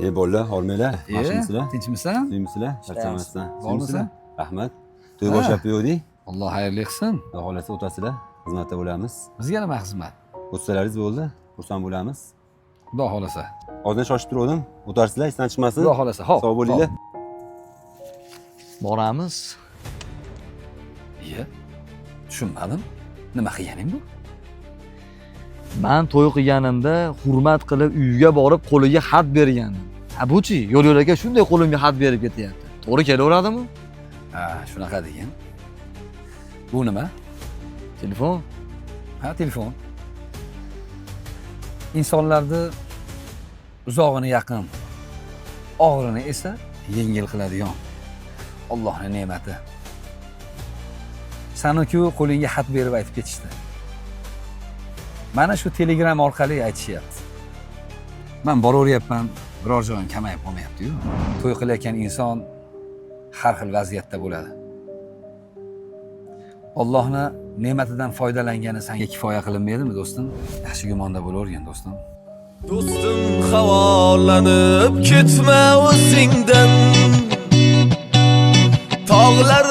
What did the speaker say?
Ey bolalar, hormanglar. Yaxshimisizlar? Tinchmisan? Suymisizlar? Charchamasdan. Bormisan? Rahmat. To'y boshlab yo'qdik. Alloh xayrli qilsin. Xudo xohlasa o'tasizlar. Xizmatda bo'lamiz. Bizga nima xizmat? O'tsalaringiz bo'ldi. Xursand bo'lamiz. Xudo xohlasa. Ozgina shoshib turgandim. O'tarsizlar, esdan chiqmasin. Xudo xohlasa. Xo'p. Sog' bo'linglar. Boramiz. Iye. Tushunmadim. Nima qilganing bu? Man to'y qilganimda hurmat qilib uyiga borib qo'liga xat bergandim. Ha buchi yo'l yo'lakay shunday qo'limga xat berib ketyapti. To'g'ri kelaveradimi? Ha, shunaqa degin. Bu nima? Telefon. Ha, telefon. Insonlarni uzog'ini yaqin, og'irini esa yengil qiladigan Allohning ne'mati. Sani-ku qo'lingga xat berib aytib ketishdi. Mana shu Telegram orqali aytishyapti. Man boraveryapman, biror joyim kamayib qolmayapti-yu. To'y qilayotgan inson har xil vaziyatda bo'ladi. Allohni ne'matidan foydalangani senga kifoya qilinmaydimi, do'stim? Yaxshi gumonda bo'lavergin, do'stim. Do'stim, havolanib ketma o'zingdan. Tog'lar